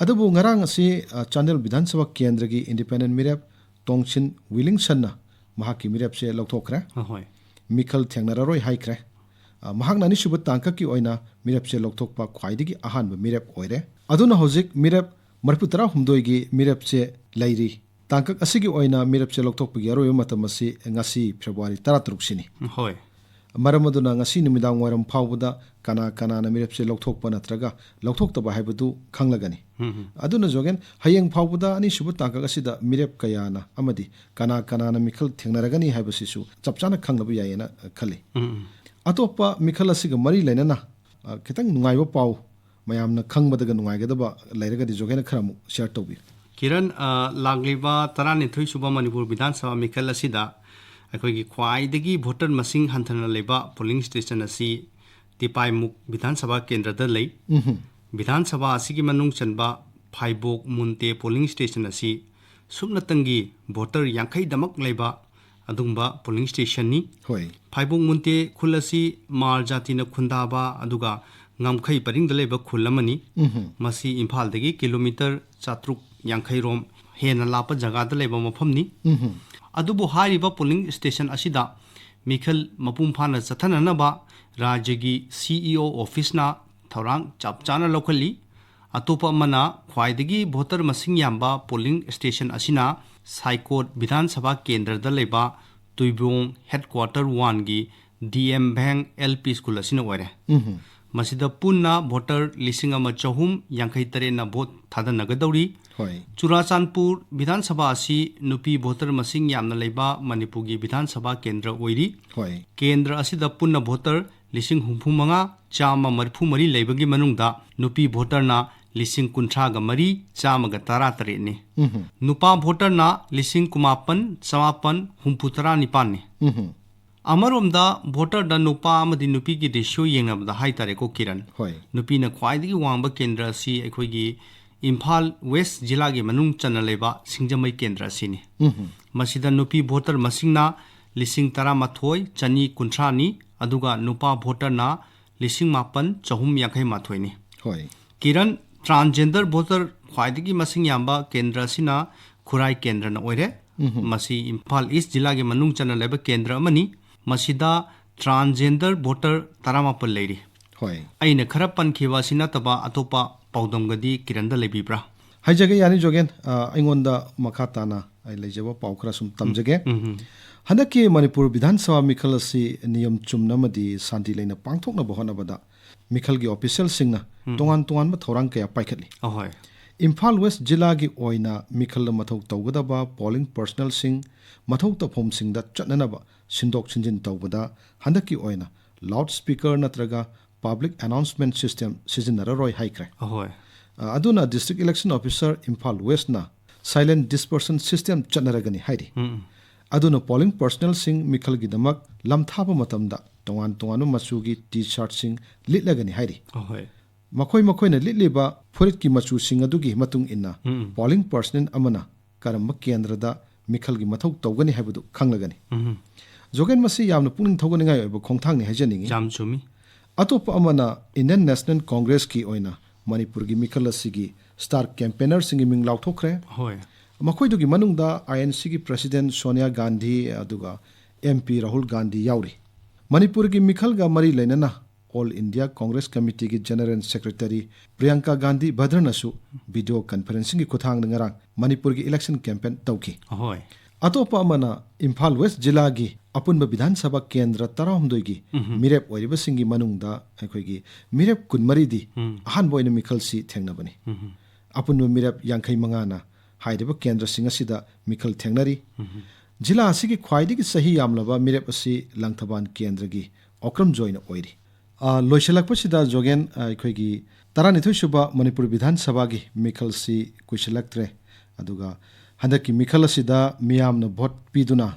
ꯑꯗꯨꯕꯨ ꯉꯔꯥꯡ ꯑꯁꯤ ꯑ, ꯆꯥꯟꯗꯦꯜ ꯕꯤꯙꯥꯟ ꯁꯚꯥ ꯀꯦꯟꯗ꯭ꯔꯒꯤ independent ꯃꯤꯔꯦꯞ ꯇꯣꯡꯁꯤꯟ ꯋꯤꯂꯤꯡꯁꯟꯅ ꯃꯍꯥꯛꯀꯤ ꯃꯤꯔꯦꯞꯁꯦ ꯂꯧꯊꯣꯛꯈ꯭ꯔꯦ꯫ ꯍꯣꯏ꯫ ꯃꯤꯈꯜ ꯊꯦꯡꯅꯔꯔꯣꯏ ꯍꯥꯏꯈ꯭ꯔꯦ꯫ ꯑ, ꯃꯍꯥꯛꯅ ꯑꯅꯤꯁꯨꯕ ꯇꯥꯡꯀꯛꯀꯤ ꯑꯣꯏꯅ ꯃꯤꯔꯦꯞꯁꯦ ꯂꯧꯊꯣꯛꯄ ꯈ꯭ꯋꯥꯏꯗꯒꯤ ꯑꯍꯥꯟꯕ ꯃꯤꯔꯦꯞ ꯑꯣꯏꯔꯦ꯫ ꯑꯗꯨꯅ ꯍꯧꯖꯤꯛ ꯃꯤꯔꯦꯞ ꯃꯔꯤꯐꯨ ꯇꯔꯥ ꯍꯨꯝꯗꯣꯏꯒꯤ ꯃꯤꯔꯦꯞꯁꯦ ꯂꯩꯔꯤ꯫ ꯇꯥꯡꯀꯛ ꯑꯁꯤꯒꯤ ꯑꯣꯏꯅ ꯃꯤꯔꯦꯞꯁꯦ ꯂꯧꯊꯣꯛꯄꯒꯤ ꯑꯔꯣꯏꯕ ꯃꯇꯝ ꯑꯁꯤ ꯉꯁꯤ ꯐꯦꯕ꯭ꯔꯨꯋꯥꯔꯤ ꯇꯔꯥ ꯇꯔꯨꯛꯁꯤꯅꯤ꯫ ꯍꯣꯏ꯫ ꯃꯔꯝ ꯑꯗꯨꯅ ꯉꯁꯤ ꯅꯨꯃꯤꯗꯥꯡ ꯋꯥꯏꯔꯝ ꯐꯥꯎꯕꯗ ꯀꯅꯥ ꯀꯅꯥꯅ ꯃꯤꯔꯦꯞꯁꯦ ꯂꯧꯊꯣꯛꯄ ꯅꯠꯇ꯭ꯔꯒ ꯂꯧꯊꯣꯛꯇꯕ ꯍꯥꯏꯕꯗꯨ ꯈꯪꯂꯒꯅꯤ꯫ ꯎꯝ꯫ ꯑꯗꯨꯅ ꯖꯣꯒꯦꯟ, ꯍꯌꯦꯡ ꯐꯥꯎꯕꯗ ꯑꯅꯤꯁꯨꯕ ꯇꯥꯡꯀꯛ ꯑꯁꯤꯗ ꯃꯤꯔꯦꯞ ꯀꯌꯥꯅ ꯑꯃꯗꯤ ꯀꯅꯥ ꯀꯅꯥꯅ ꯃꯤꯈꯜ ꯊꯦꯡꯅꯔꯒꯅꯤ ꯍꯥꯏꯕꯁꯤꯁꯨ ꯆꯞ ꯆꯥꯅ ꯈꯪꯅꯕ ꯌꯥꯏꯌꯦꯅ ꯈꯜꯂꯤ꯫ ꯎꯝ꯫ ꯑꯇꯣꯞꯄ ꯃꯤꯈꯜ ꯑꯁꯤꯒ ꯃꯔꯤ ꯂꯩꯅꯅ ꯑ, ꯈꯤꯇꯪ ꯅꯨꯡꯉꯥꯏꯕ ꯄꯥꯎ, ꯃꯌꯥꯝꯅ ꯈꯪꯕꯗꯒ ꯅꯨꯡꯉꯥꯏꯒꯗꯕ ꯂꯩꯔꯒꯗꯤ ꯖꯣꯒꯦꯟꯅ ꯈꯔ ꯑꯃꯨꯛ share ꯇꯧꯕꯤꯌꯨ꯫ ꯀꯤꯔꯟ, ꯑ, ꯂꯥꯛꯂꯤꯕ ꯇꯔꯥꯅꯤꯊꯣꯏ ꯁꯨꯕ ꯃꯅꯤꯄꯨꯔ ꯕꯤꯙꯥꯟ ꯁꯚꯥ ꯃꯤꯈꯜ ꯑꯁꯤꯗ ꯑꯩꯈꯣꯏꯒꯤ ꯈ꯭ꯋꯥꯏꯗꯒꯤ voter ꯃꯁꯤꯡ ꯍꯟꯊꯅ ꯂꯩꯕ polling station ꯑꯁꯤ ꯇꯤꯄꯥꯏꯃꯨꯛ ꯕꯤꯙꯥꯟ ꯁꯚꯥ ꯀꯦꯟꯗ꯭ꯔꯗ ꯂꯩ꯫ ꯎꯝꯍꯨꯝ꯫ ꯕꯤꯙꯥꯟ ꯁꯚꯥ ꯑꯁꯤꯒꯤ ꯃꯅꯨꯡ ꯆꯟꯕ ꯐꯥꯏꯕꯣꯛ ꯃꯨꯟꯇꯦ polling station ꯑꯁꯤ ꯁꯨꯞꯅꯇꯪꯒꯤ voter ꯌꯥꯡꯈꯩꯗꯃꯛ ꯂꯩꯕ ꯑꯗꯨꯒꯨꯝꯕ polling stationꯅꯤ꯫ ꯍꯣꯏ꯫ ꯐꯥꯏꯕꯣꯛ ꯃꯨꯟꯇꯦ ꯈꯨꯜ ꯑꯁꯤ ꯃꯥꯔ ꯖꯥꯇꯤꯅ ꯈꯨꯟꯗꯥꯕ ꯑꯗꯨꯒ ꯉꯝꯈꯩ ꯄꯔꯤꯡꯗ ꯂꯩꯕ ꯈꯨꯜ ꯑꯃꯅꯤ꯫ ꯎꯝꯍꯨꯝ꯫ ꯃꯁꯤ ꯏꯝꯐꯥꯜꯗꯒꯤ ꯀꯤꯂꯣꯃꯤꯇꯔ ꯆꯥꯇ꯭ꯔꯨꯛ ꯌꯥꯡꯈꯩ ꯔꯣꯝ ꯍꯦꯟꯅ ꯂꯥꯞꯄ ꯖꯒꯥꯗ ꯂꯩꯕ ꯃꯐꯝꯅꯤ꯫ ꯎꯝꯍꯨꯝ꯫ ꯑꯗꯨꯕꯨ ꯍꯥꯏꯔꯤꯕ polling station ꯑꯁꯤꯗ ꯃꯤꯈꯜ ꯃꯄꯨꯡ ꯐꯥꯅ ꯆꯠꯊꯅꯅꯕ ꯔꯥꯖ꯭ꯌꯒꯤ CEO officeꯅ ꯊꯧꯔꯥꯡ ꯆꯞ ꯆꯥꯅ ꯂꯧꯈꯠꯂꯤ꯫ ꯑꯇꯣꯞꯄ ꯑꯃꯅ ꯈ꯭ꯋꯥꯏꯗꯒꯤ voter ꯃꯁꯤꯡ ꯌꯥꯝꯕ polling station ꯑꯁꯤꯅ ꯁꯥꯏꯀꯣꯠ ꯕꯤꯙꯥꯟ ꯁꯚꯥ ꯀꯦꯟꯗ꯭ꯔꯗ ꯂꯩꯕ ꯇꯨꯏꯕꯣꯡ headquarter oneꯒꯤ DM ꯚꯦꯡ LP school ꯑꯁꯤꯅ ꯑꯣꯏꯔꯦ꯫ ꯎꯝꯍꯨꯝ꯫ ꯃꯁꯤꯗ ꯄꯨꯟꯅ voter ꯂꯤꯁꯤꯡ ꯑꯃ ꯆꯍꯨꯝ ꯌꯥꯡꯈꯩ ꯇꯔꯦꯠꯅ vote ꯊꯥꯗꯅꯒꯗꯧꯔꯤ꯫ ꯍꯣꯏ꯫ ꯆꯨꯔꯥꯆꯥꯟꯄꯨꯔ ꯕꯤꯙꯥꯟ ꯁꯚꯥ ꯑꯁꯤ ꯅꯨꯄꯤ voter ꯃꯁꯤꯡ ꯌꯥꯝꯅ ꯂꯩꯕ ꯃꯅꯤꯄꯨꯔꯒꯤ ꯕꯤꯙꯥꯟ ꯁꯚꯥ ꯀꯦꯟꯗ꯭ꯔ ꯑꯣꯏꯔꯤ꯫ ꯍꯣꯏ꯫ ꯀꯦꯟꯗ꯭ꯔ ꯑꯁꯤꯗ ꯄꯨꯟꯅ voter ꯂꯤꯁꯤꯡ ꯍꯨꯝꯐꯨ ꯃꯉꯥ ꯆꯥꯝꯃ ꯃꯔꯤꯐꯨ ꯃꯔꯤ ꯂꯩꯕꯒꯤ ꯃꯅꯨꯡꯗ ꯅꯨꯄꯤ voterꯅ ꯂꯤꯁꯤꯡ ꯀꯨꯟꯊ꯭ꯔꯥꯒ ꯃꯔꯤ ꯆꯥꯝꯃꯒ ꯇꯔꯥ ꯇꯔꯦꯠꯅꯤ꯫ ꯎꯝꯍꯨꯝ꯫ ꯅꯨꯄꯥ voterꯅ ꯂꯤꯁꯤꯡ ꯀꯨꯟꯃꯥꯄꯟ ꯆꯃꯥꯄꯟ ꯍꯨꯝꯐꯨ ꯇꯔꯥ ꯅꯤꯄꯥꯟꯅꯤ꯫ ꯎꯝꯍꯨꯝ꯫ ꯑꯃꯔꯣꯝꯗ voterꯗ ꯅꯨꯄꯥ ꯑꯃꯗꯤ ꯅꯨꯄꯤꯒꯤ ratio ꯌꯦꯡꯅꯕꯗ ꯍꯥꯏꯇꯥꯔꯦꯀꯣ ꯀꯤꯔꯟ, ꯍꯣꯏ꯫ ꯅꯨꯄꯤꯅ ꯈ꯭ꯋꯥꯏꯗꯒꯤ ꯋꯥꯡꯕ ꯀꯦꯟꯗ꯭ꯔ ꯑꯁꯤ ꯑꯩꯈꯣꯏꯒꯤ ꯏꯝꯐꯥꯜ West ꯖꯤꯂꯥꯒꯤ ꯃꯅꯨꯡ ꯆꯟꯅ ꯂꯩꯕ ꯁꯤꯡꯖꯃꯩ ꯀꯦꯟꯗ꯭ꯔ ꯑꯁꯤꯅꯤ꯫ ꯎꯝꯍꯨꯝ꯫ ꯃꯁꯤꯗ ꯅꯨꯄꯤ voter ꯃꯁꯤꯡꯅ ꯂꯤꯁꯤꯡ ꯇꯔꯥꯃꯥꯊꯣꯏ ꯆꯅꯤ ꯀꯨꯟꯊ꯭ꯔꯥꯅꯤ, ꯑꯗꯨꯒ ꯅꯨꯄꯥ ꯚꯣꯇꯔꯅ ꯂꯤꯁꯤꯡ ꯃꯥꯄꯟ ꯆꯍꯨꯝ ꯌꯥꯡꯈꯩ ꯃꯥꯊꯣꯏꯅꯤ꯫ ꯍꯣꯏ꯫ ꯀꯤꯔꯟ, ꯇ꯭ꯔꯥꯟꯖꯦꯟꯗꯔ ꯚꯣꯇꯔ ꯈ꯭ꯋꯥꯏꯗꯒꯤ ꯃꯁꯤꯡ ꯌꯥꯝꯕ ꯀꯦꯟꯗ꯭ꯔ ꯑꯁꯤꯅ ꯈꯨꯔꯥꯏ ꯀꯦꯟꯗ꯭ꯔꯅ ꯑꯣꯏꯔꯦ꯫ ꯃꯁꯤ ꯏꯝꯐꯥꯜ ꯏꯁ ꯖꯤꯂꯥꯒꯤ ꯃꯅꯨꯡ ꯆꯟꯅ ꯂꯩꯕ ꯀꯦꯟꯗ꯭ꯔ ꯑꯃꯅꯤ꯫ ꯃꯁꯤꯗ ꯇ꯭ꯔꯥꯟꯖꯦꯟꯗꯔ ꯚꯣꯇꯔ ꯇꯔꯥꯃꯥꯄꯟ ꯂꯩꯔꯤ꯫ ꯍꯣꯏ꯫ ꯑꯩꯅ ꯈꯔ ꯄꯟꯈꯤꯕ ꯑꯁꯤ ꯅꯠꯇꯕ ꯑꯇꯣꯞꯄ ꯄꯥꯎꯗꯝꯒꯗꯤ ꯀꯤꯔꯟꯗ ꯂꯩꯕꯤꯕ꯭ꯔꯥ? ꯍꯥꯏꯖꯒꯦ, ꯌꯥꯅꯤ ꯖꯣꯒꯦꯟ꯫ ꯑ, ꯑꯩꯉꯣꯟꯗ ꯃꯈꯥ ꯇꯥꯅ ꯑꯩ ꯂꯩꯖꯕ ꯄꯥꯎ ꯈꯔ ꯁꯨꯝ ꯇꯝꯖꯒꯦ꯫ ꯍꯟꯗꯛꯀꯤ ꯃꯅꯤꯄꯨꯔ ꯕꯤꯙꯥꯟ ꯁꯚꯥ ꯃꯤꯈꯜ ꯑꯁꯤ ꯅꯤꯌꯝ ꯆꯨꯝꯅ ꯑꯃꯗꯤ ꯁꯥꯟꯇꯤ ꯂꯩꯅ ꯄꯥꯡꯊꯣꯛꯅꯕ ꯍꯣꯠꯅꯕꯗ ꯃꯤꯈꯜꯒꯤ ꯑꯣꯐꯤꯁꯤꯌꯦꯜꯁꯤꯡꯅ ꯇꯣꯉꯥꯟ ꯇꯣꯉꯥꯟꯕ ꯊꯧꯔꯥꯡ ꯀꯌꯥ ꯄꯥꯏꯈꯠꯂꯤ꯫ ꯑꯍꯣꯏ꯫ ꯏꯝꯐꯥꯜ ꯋꯦꯁ ꯖꯤꯂꯥꯒꯤ ꯑꯣꯏꯅ ꯃꯤꯈꯜꯗ ꯃꯊꯧ ꯇꯧꯒꯗꯕ ꯄꯣꯂꯤꯡ ꯄꯔꯁꯅꯦꯜꯁꯤꯡ ꯃꯊꯧ ꯇꯧꯐꯝꯁꯤꯡꯗ ꯆꯠꯅꯅꯕ ꯁꯤꯟꯗꯣꯛ ꯁꯤꯟꯖꯤꯟ ꯇꯧꯕꯗ ꯍꯟꯗꯛꯀꯤ ꯑꯣꯏꯅ ꯂꯥꯎꯗ ꯁ꯭ꯄꯤꯀꯔ ꯅꯠꯇ꯭ꯔꯒ ꯄꯕ꯭ꯂꯤꯛ ꯑꯦꯅꯥꯎꯟꯁꯃꯦꯟ ꯁꯤꯁꯇꯦꯝ ꯁꯤꯖꯤꯟꯅꯔꯔꯣꯏ ꯍꯥꯏꯈ꯭ꯔꯦ꯫ ꯑꯍꯣꯏ꯫ ꯑ, ꯑꯗꯨꯅ ꯗꯤꯁꯇ꯭ꯔꯤꯛ ꯏꯂꯦꯛꯁꯟ ꯑꯣꯐꯤꯁꯔ ꯏꯝꯐꯥꯜ ꯋꯦꯁꯅ ꯁꯥꯏꯂꯦꯟ ꯗꯤꯁꯄꯔꯁꯟ ꯁꯤꯁꯇꯦꯝ ꯆꯠꯅꯔꯒꯅꯤ ꯍꯥꯏꯔꯤ꯫ ꯑꯗꯨꯅ ꯄꯣꯂꯤꯡ ꯄꯔꯁꯅꯦꯜꯁꯤꯡ ꯃꯤꯈꯜꯒꯤꯗꯃꯛ ꯂꯝ ꯊꯥꯕ ꯃꯇꯝꯗ ꯇꯣꯉꯥꯟ ꯇꯣꯉꯥꯟꯕ ꯃꯆꯨꯒꯤ ꯇꯤ ꯁꯥꯔꯠꯁꯤꯡ ꯂꯤꯠꯂꯒꯅꯤ ꯍꯥꯏꯔꯤ꯫ ꯑꯍꯣꯏ꯫ ꯃꯈꯣꯏ ꯃꯈꯣꯏꯅ ꯂꯤꯠꯂꯤꯕ ꯐꯨꯔꯤꯠꯀꯤ ꯃꯆꯨꯁꯤꯡ ꯑꯗꯨꯒꯤ ꯃꯇꯨꯡ ꯏꯟꯅ ꯄꯣꯂꯤꯡ ꯄꯔꯁꯅꯦꯜ ꯑꯃꯅ ꯀꯔꯝꯕ ꯀꯦꯟꯗ꯭ꯔꯗ ꯃꯤꯈꯜꯒꯤ ꯃꯊꯧ ꯇꯧꯒꯅꯤ ꯍꯥꯏꯕꯗꯨ ꯈꯪꯂꯒꯅꯤ꯫ ꯖꯣꯒꯦꯟ, ꯃꯁꯤ ꯌꯥꯝꯅ ꯄꯨꯛꯅꯤꯡ ꯊꯧꯒꯠꯅꯤꯡꯉꯥꯏ ꯑꯣꯏꯕ ꯈꯣꯡꯊꯥꯡꯅꯤ ꯍꯥꯏꯖꯅꯤꯡꯏ꯫ ꯌꯥꯝ ꯆꯨꯝꯃꯤ꯫ ꯑꯇꯣꯞꯄ ꯑꯃꯅ ꯏꯟꯗꯤꯌꯟ ꯅꯦꯁꯅꯦꯜ ꯀꯣꯡꯒ꯭ꯔꯦꯁꯀꯤ ꯑꯣꯏꯅ ꯃꯅꯤꯄꯨꯔꯒꯤ ꯃꯤꯈꯜ ꯑꯁꯤꯒꯤ ꯁ꯭ꯇꯥꯔ ꯀꯦꯝꯄꯦꯅꯔꯁꯤꯡꯒꯤ ꯃꯤꯡ ꯂꯥꯎꯊꯣꯛꯈ꯭ꯔꯦ꯫ ꯍꯣꯏ꯫ ꯃꯈꯣꯏꯗꯨꯒꯤ ꯃꯅꯨꯡꯗ ꯑꯥꯏ ꯑꯦꯟ ꯁꯤꯒꯤ ꯄ꯭ꯔꯁꯤꯗꯦꯟ ꯁꯣꯅꯤꯌꯥ ꯒꯥꯟꯙꯤ ꯑꯗꯨꯒ ꯑꯦꯝ ꯄꯤ ꯔꯥꯍꯨꯜ ꯒꯥꯟꯙꯤ ꯌꯥꯎꯔꯤ꯫ ꯃꯅꯤꯄꯨꯔꯒꯤ ꯃꯤꯈꯜꯒ ꯃꯔꯤ ꯂꯩꯅꯅ ꯑꯣꯜ ꯏꯟꯗꯤꯌꯥ ꯀꯣꯡꯒ꯭ꯔꯦꯁ ꯀꯃꯤꯇꯤꯒꯤ ꯖꯦꯅꯔꯦꯜ ꯁꯦꯀ꯭ꯔꯦꯇꯔꯤ ꯄ꯭ꯔꯤꯌꯥꯡꯀꯥ ꯒꯥꯟꯙꯤ ꯚꯗ꯭ꯔꯅꯁꯨ ꯚꯤꯗꯤꯑꯣ ꯀꯟꯐꯔꯦꯟꯁꯤꯡꯒꯤ ꯈꯨꯠꯊꯥꯡꯗ ꯉꯔꯥꯡ ꯃꯅꯤꯄꯨꯔꯒꯤ ꯏꯂꯦꯛꯁꯟ ꯀꯦꯝꯄꯦꯟ ꯇꯧꯈꯤ꯫ ꯑꯍꯣꯏ꯫ ꯑꯇꯣꯞꯄ ꯑꯃꯅ ꯏꯝꯐꯥꯜ ꯋꯦꯁ ꯖꯤꯂꯥꯒꯤ ꯑꯄꯨꯟꯕ ꯕꯤꯙꯥꯟ ꯁꯚꯥ ꯀꯦꯟꯗ꯭ꯔ ꯇꯔꯥꯍꯨꯝꯗꯣꯏꯒꯤ ꯃꯤꯔꯦꯞ ꯑꯣꯏꯔꯤꯕꯁꯤꯡꯒꯤ ꯃꯅꯨꯡꯗ ꯑꯩꯈꯣꯏꯒꯤ ꯃꯤꯔꯦꯞ ꯀꯨꯟꯃꯔꯤꯗꯤ ꯑꯍꯥꯟꯕ ꯑꯣꯏꯅ ꯃꯤꯈꯜꯁꯤ ꯊꯦꯡꯅꯕꯅꯤ꯫ ꯑꯄꯨꯟꯕ ꯃꯤꯔꯦꯞ ꯌꯥꯡꯈꯩ ꯃꯉꯥꯅ ꯍꯥꯏꯔꯤꯕ ꯀꯦꯟꯗ꯭ꯔꯁꯤꯡ ꯑꯁꯤꯗ ꯃꯤꯈꯜ ꯊꯦꯡꯅꯔꯤ꯫ ꯖꯤꯂꯥ ꯑꯁꯤꯒꯤ ꯈ꯭ꯋꯥꯏꯗꯒꯤ ꯆꯍꯤ ꯌꯥꯝꯂꯕ ꯃꯤꯔꯦꯞ ꯑꯁꯤ ꯂꯪꯊꯕꯥꯜ ꯀꯦꯟꯗ꯭ꯔꯒꯤ ꯑꯣꯀ꯭ꯔꯝ ꯖꯣꯏꯅ ꯑꯣꯏꯔꯤ꯫ ꯑ, ꯂꯣꯏꯁꯤꯜꯂꯛꯄꯁꯤꯗ ꯖꯣꯒꯦꯟ, ꯑ, ꯑꯩꯈꯣꯏꯒꯤ ꯇꯔꯥꯅꯤꯊꯣꯏ ꯁꯨꯕ ꯃꯅꯤꯄꯨꯔ ꯕꯤꯙꯥꯟ ꯁꯚꯥꯒꯤ ꯃꯤꯈꯜꯁꯤ ꯀꯨꯏꯁꯤꯜꯂꯛꯇ꯭ꯔꯦ꯫ ꯑꯗꯨꯒ ꯍꯟꯗꯛꯀꯤ ꯃꯤꯈꯜ ꯑꯁꯤꯗ ꯃꯤꯌꯥꯝꯅ ꯚꯣꯠ ꯄꯤꯗꯨꯅ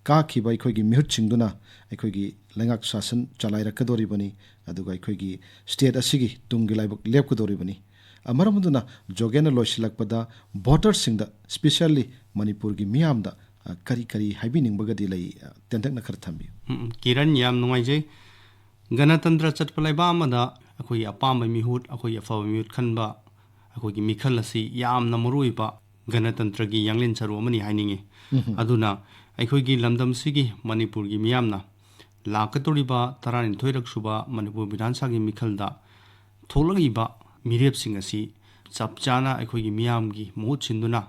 ꯀꯥꯈꯤꯕ ꯑꯩꯈꯣꯏꯒꯤ ꯃꯤꯍꯨꯠꯁꯤꯡꯗꯨꯅ ꯑꯩꯈꯣꯏꯒꯤ ꯂꯩꯉꯥꯛ ꯁꯥꯁꯟ ꯆꯂꯥꯏꯔꯛꯀꯗꯧꯔꯤꯕꯅꯤ, ꯑꯗꯨꯒ ꯑꯩꯈꯣꯏꯒꯤ ꯁ꯭ꯇꯦꯠ ꯑꯁꯤꯒꯤ ꯇꯨꯡꯒꯤ ꯂꯥꯏꯕꯛ ꯂꯦꯞꯀꯗꯧꯔꯤꯕꯅꯤ꯫ ꯑ, ꯃꯔꯝ ꯑꯗꯨꯅ ꯖꯣꯒꯦꯟꯅ ꯂꯣꯏꯁꯤꯜꯂꯛꯄꯗ ꯚꯣꯇꯔꯁꯤꯡꯗ, ꯁ꯭ꯄꯤꯁꯦꯜꯂꯤ ꯃꯅꯤꯄꯨꯔꯒꯤ ꯃꯤꯌꯥꯝꯗ ꯑ, ꯀꯔꯤ ꯀꯔꯤ ꯍꯥꯏꯕꯤꯅꯤꯡꯕꯒꯗꯤ ꯂꯩ? ꯑ, ꯇꯦꯟꯇꯛꯅ ꯈꯔ ꯊꯝꯕꯤꯌꯨ꯫ ꯎꯝ, ꯎꯝ꯫ ꯀꯤꯔꯟ, ꯌꯥꯝ ꯅꯨꯡꯉꯥꯏꯖꯩ꯫ ꯒꯅꯇꯟꯇ꯭ꯔ ꯆꯠꯄ ꯂꯩꯕꯥꯛ ꯑꯃꯗ ꯑꯩꯈꯣꯏꯒꯤ ꯑꯄꯥꯝꯕ ꯃꯤꯍꯨꯠ, ꯑꯩꯈꯣꯏꯒꯤ ꯑꯐꯕ ꯃꯤꯍꯨꯠ ꯈꯟꯕ, ꯑꯩꯈꯣꯏꯒꯤ ꯃꯤꯈꯜ ꯑꯁꯤ ꯌꯥꯝꯅ ꯃꯔꯨ ꯑꯣꯏꯕ ꯒꯅꯇꯟꯇ꯭ꯔꯒꯤ ꯌꯥꯡꯂꯦꯟ ꯁꯔꯨ ꯑꯃꯅꯤ ꯍꯥꯏꯅꯤꯡꯏ꯫ ꯑꯗꯨꯅ ꯑꯩꯈꯣꯏꯒꯤ ꯂꯝꯗꯝꯁꯤꯒꯤ, ꯃꯅꯤꯄꯨꯔꯒꯤ ꯃꯤꯌꯥꯝꯅ ꯂꯥꯛꯀꯗꯧꯔꯤꯕ ꯇꯔꯥꯅꯤꯊꯣꯏꯔꯛ ꯁꯨꯕ ꯃꯅꯤꯄꯨꯔ ꯕꯤꯙꯥꯟ ꯁꯚꯥꯒꯤ ꯃꯤꯈꯜꯗ ꯊꯣꯛꯂꯛꯂꯤꯕ ꯃꯤꯔꯦꯞꯁꯤꯡ ꯑꯁꯤ ꯆꯞ ꯆꯥꯅ ꯑꯩꯈꯣꯏꯒꯤ ꯃꯤꯌꯥꯝꯒꯤ ꯃꯍꯨꯠ ꯁꯤꯟꯗꯨꯅ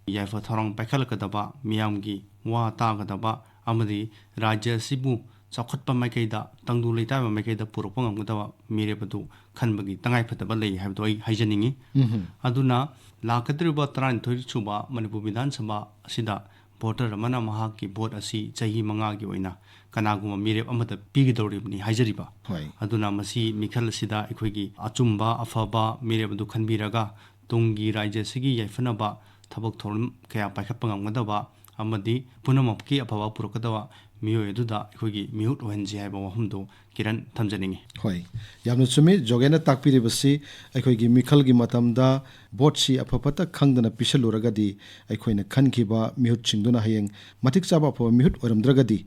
ꯌꯥꯏꯐ ꯊꯧꯔꯥꯡ ꯄꯥꯏꯈꯠꯂꯛꯀꯗꯕ, ꯃꯤꯌꯥꯝꯒꯤ ꯋꯥ ꯇꯥꯒꯗꯕ ꯑꯃꯗꯤ ꯔꯥꯖ꯭ꯌ ꯑꯁꯤꯕꯨ ꯆꯥꯎꯈꯠꯄ ꯃꯥꯏꯀꯩꯗ, ꯇꯪꯗꯨ ꯂꯩꯇꯥꯕ ꯃꯥꯏꯀꯩꯗ ꯄꯨꯔꯛꯄ ꯉꯝꯒꯗꯕ ꯃꯤꯔꯦꯞ ꯑꯗꯨ ꯈꯟꯕꯒꯤ ꯇꯉꯥꯏꯐꯗꯕ ꯂꯩ ꯍꯥꯏꯕꯗꯨ ꯑꯩ ꯍꯥꯏꯖꯅꯤꯡꯏ꯫ ꯑꯗꯨꯅ ꯂꯥꯛꯀꯗꯧꯔꯤꯕ ꯇꯔꯥꯅꯤꯊꯣꯏ ꯁꯨꯕ ꯃꯅꯤꯄꯨꯔ ꯕꯤꯙꯥꯟ ꯁꯚꯥ ꯑꯁꯤꯗ ꯚꯣꯇꯔ ꯑꯃꯅ ꯃꯍꯥꯛꯀꯤ ꯚꯣꯠ ꯑꯁꯤ ꯆꯍꯤ ꯃꯉꯥꯒꯤ ꯑꯣꯏꯅ ꯀꯅꯥꯒꯨꯝꯕ ꯃꯤꯔꯦꯞ ꯑꯃꯗ ꯄꯤꯒꯗꯧꯔꯤꯕꯅꯤ ꯍꯥꯏꯖꯔꯤꯕ꯫ ꯍꯣꯏ꯫ ꯑꯗꯨꯅ ꯃꯁꯤ ꯃꯤꯈꯜ ꯑꯁꯤꯗ ꯑꯩꯈꯣꯏꯒꯤ ꯑꯆꯨꯝꯕ ꯑꯐꯕ ꯃꯤꯔꯦꯞ ꯑꯗꯨ ꯈꯟꯕꯤꯔꯒ ꯇꯨꯡꯒꯤ ꯔꯥꯖ꯭ꯌ ꯑꯁꯤꯒꯤ ꯌꯥꯏꯐꯅꯕ ꯊꯕꯛ ꯊꯧꯔꯝ ꯀꯌꯥ ꯄꯥꯏꯈꯠꯄ ꯉꯝꯒꯗꯕ ꯑꯃꯗꯤ ꯄꯨꯝꯅꯃꯛꯀꯤ ꯑꯐꯕ ꯄꯨꯔꯛꯀꯗꯕ ꯃꯤꯑꯣꯏ ꯑꯗꯨꯗ ꯑꯩꯈꯣꯏꯒꯤ ꯃꯤꯍꯨꯠ ꯑꯣꯏꯍꯟꯁꯤ ꯍꯥꯏꯕ ꯋꯥꯐꯝꯗꯨ ꯀꯤꯔꯟ ꯊꯝꯖꯅꯤꯡꯏ꯫ ꯍꯣꯏ, ꯌꯥꯝꯅ ꯆꯨꯝꯃꯤ꯫ ꯖꯣꯒꯦꯟꯅ ꯇꯥꯛꯄꯤꯔꯤꯕꯁꯤ ꯑꯩꯈꯣꯏꯒꯤ ꯃꯤꯈꯜꯒꯤ ꯃꯇꯝꯗ ꯚꯣꯠꯁꯤ ꯑꯐ ꯐꯠꯇ ꯈꯪꯗꯅ ꯄꯤꯁꯜꯂꯨꯔꯒꯗꯤ ꯑꯩꯈꯣꯏꯅ ꯈꯟꯈꯤꯕ ꯃꯤꯍꯨꯠꯁꯤꯡꯗꯨꯅ ꯍꯌꯦꯡ ꯃꯇꯤꯛ ꯆꯥꯕ ꯑꯐꯕ ꯃꯤꯍꯨꯠ ꯑꯣꯏꯔꯝꯗ꯭ꯔꯒꯗꯤ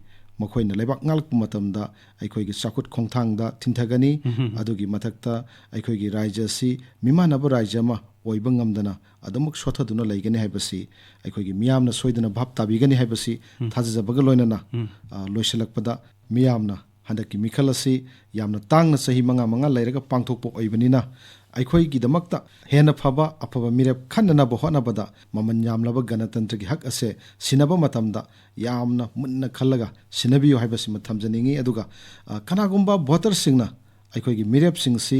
ꯃꯈꯣꯏꯅ ꯂꯩꯕꯥꯛ ꯉꯥꯛꯂꯛꯄ ꯃꯇꯝꯗ ꯑꯩꯈꯣꯏꯒꯤ ꯆꯥꯎꯈꯠ ꯈꯣꯡꯊꯥꯡꯗ ꯊꯤꯟꯊꯒꯅꯤ꯫ ꯑꯗꯨꯒꯤ ꯃꯊꯛꯇ ꯑꯩꯈꯣꯏꯒꯤ ꯔꯥꯖ꯭ꯌ ꯑꯁꯤ ꯃꯤꯃꯥꯟꯅꯕ ꯔꯥꯖ꯭ꯌ ꯑꯃ ꯑꯣꯏꯕ ꯉꯝꯗꯅ ꯑꯗꯨꯃꯛ ꯁꯣꯠꯊꯗꯨꯅ ꯂꯩꯒꯅꯤ ꯍꯥꯏꯕꯁꯤ ꯑꯩꯈꯣꯏꯒꯤ ꯃꯤꯌꯥꯝꯅ ꯁꯣꯏꯗꯅ ꯚꯥꯞ ꯇꯥꯕꯤꯒꯅꯤ ꯍꯥꯏꯕꯁꯤ ꯊꯥꯖꯖꯕꯒ ꯂꯣꯏꯅꯅ, ꯑ, ꯂꯣꯏꯁꯤꯜꯂꯛꯄꯗ ꯃꯤꯌꯥꯝꯅ ꯍꯟꯗꯛꯀꯤ ꯃꯤꯈꯜ ꯑꯁꯤ ꯌꯥꯝꯅ ꯇꯥꯡꯅ ꯆꯍꯤ ꯃꯉꯥ ꯃꯉꯥ ꯂꯩꯔꯒ ꯄꯥꯡꯊꯣꯛꯄ ꯑꯣꯏꯕꯅꯤꯅ ꯑꯩꯈꯣꯏꯒꯤꯗꯃꯛꯇ ꯍꯦꯟꯅ ꯐꯕ ꯑꯐꯕ ꯃꯤꯔꯦꯞ ꯈꯟꯅꯅꯕ ꯍꯣꯠꯅꯕꯗ ꯃꯃꯜ ꯌꯥꯝꯂꯕ ꯒꯅꯇꯟꯇ꯭ꯔꯒꯤ ꯍꯛ ꯑꯁꯦ ꯁꯤꯟꯅꯕ ꯃꯇꯝꯗ ꯌꯥꯝꯅ ꯃꯨꯟꯅ ꯈꯜꯂꯒ ꯁꯤꯟꯅꯕꯤꯌꯨ ꯍꯥꯏꯕꯁꯤꯃ ꯊꯝꯖꯅꯤꯡꯏ꯫ ꯑꯗꯨꯒ, ꯑ, ꯀꯅꯥꯒꯨꯝꯕ ꯚꯣꯇꯔꯁꯤꯡꯅ ꯑꯩꯈꯣꯏꯒꯤ ꯃꯤꯔꯦꯞꯁꯤꯡꯁꯤ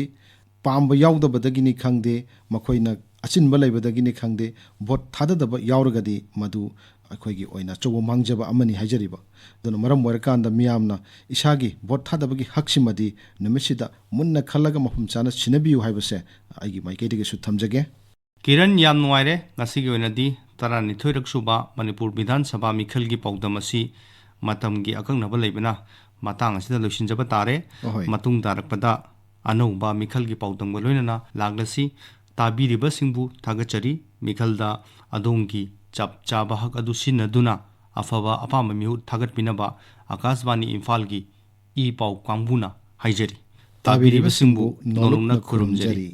ꯄꯥꯝꯕ ꯌꯥꯎꯗꯕꯗꯒꯤꯅꯤ ꯈꯪꯗꯦ, ꯃꯈꯣꯏꯅ ꯑꯆꯤꯟꯕ ꯂꯩꯕꯗꯒꯤꯅꯤ ꯈꯪꯗꯦ, ꯚꯣꯠ ꯊꯥꯗꯗꯕ ꯌꯥꯎꯔꯒꯗꯤ ꯃꯗꯨ ꯑꯩꯈꯣꯏꯒꯤ ꯑꯣꯏꯅ ꯑꯆꯧꯕ ꯃꯥꯡꯖꯕ ꯑꯃꯅꯤ ꯍꯥꯏꯖꯔꯤꯕ꯫ ꯑꯗꯨꯅ ꯃꯔꯝ ꯑꯣꯏꯔꯀꯥꯟꯗ ꯃꯤꯌꯥꯝꯅ ꯏꯁꯥꯒꯤ ꯚꯣꯠ ꯊꯥꯗꯕꯒꯤ ꯍꯛꯁꯤꯃꯗꯤ ꯅꯨꯃꯤꯠꯁꯤꯗ ꯃꯨꯟꯅ ꯈꯜꯂꯒ ꯃꯐꯝ ꯆꯥꯅ ꯁꯤꯟꯅꯕꯤꯌꯨ ꯍꯥꯏꯕꯁꯦ ꯑꯩꯒꯤ ꯃꯥꯏꯀꯩꯗꯒꯤꯁꯨ ꯊꯝꯖꯒꯦ꯫ ꯀꯤꯔꯟ, ꯌꯥꯝ ꯅꯨꯡꯉꯥꯏꯔꯦ꯫ ꯉꯁꯤꯒꯤ ꯑꯣꯏꯅꯗꯤ ꯇꯔꯥꯅꯤꯊꯣꯏꯔꯛ ꯁꯨꯕ ꯃꯅꯤꯄꯨꯔ ꯕꯤꯙꯥꯟ ꯁꯚꯥ ꯃꯤꯈꯜꯒꯤ ꯄꯥꯎꯗꯝ ꯑꯁꯤ ꯃꯇꯝꯒꯤ ꯑꯀꯛꯅꯕ ꯂꯩꯕꯅ ꯃꯇꯥꯡ ꯑꯁꯤꯗ ꯂꯣꯏꯁꯤꯟꯖꯕ ꯇꯥꯔꯦ꯫ ꯑꯍꯣꯏ꯫ ꯃꯇꯨꯡ ꯇꯥꯔꯛꯄꯗ ꯑꯅꯧꯕ ꯃꯤꯈꯜꯒꯤ ꯄꯥꯎꯗꯝꯒ ꯂꯣꯏꯅꯅ ꯂꯥꯛꯂꯁꯤ꯫ ꯇꯥꯕꯤꯔꯤꯕꯁꯤꯡꯕꯨ ꯊꯥꯒꯠꯆꯔꯤ꯫ ꯃꯤꯈꯜꯗ ꯑꯗꯣꯝꯒꯤ ꯆꯞ ꯆꯥꯕ ꯍꯛ ꯑꯗꯨ ꯁꯤꯖꯤꯟꯅꯗꯨꯅ ꯑꯐꯕ ꯑꯄꯥꯝꯕ ꯃꯤꯍꯨꯠ ꯊꯥꯒꯠꯄꯤꯅꯕ ꯑꯀꯥꯁꯕꯥꯅꯤ ꯏꯝꯐꯥꯜꯒꯤ ꯏ ꯄꯥꯎ ꯀꯥꯡꯕꯨꯅ ꯍꯥꯏꯖꯔꯤ꯫ ꯇꯥꯕꯤꯔꯤꯕꯁꯤꯡꯕꯨ ꯅꯣꯂꯨꯛꯅ ꯈꯨꯔꯨꯝꯖꯔꯤ꯫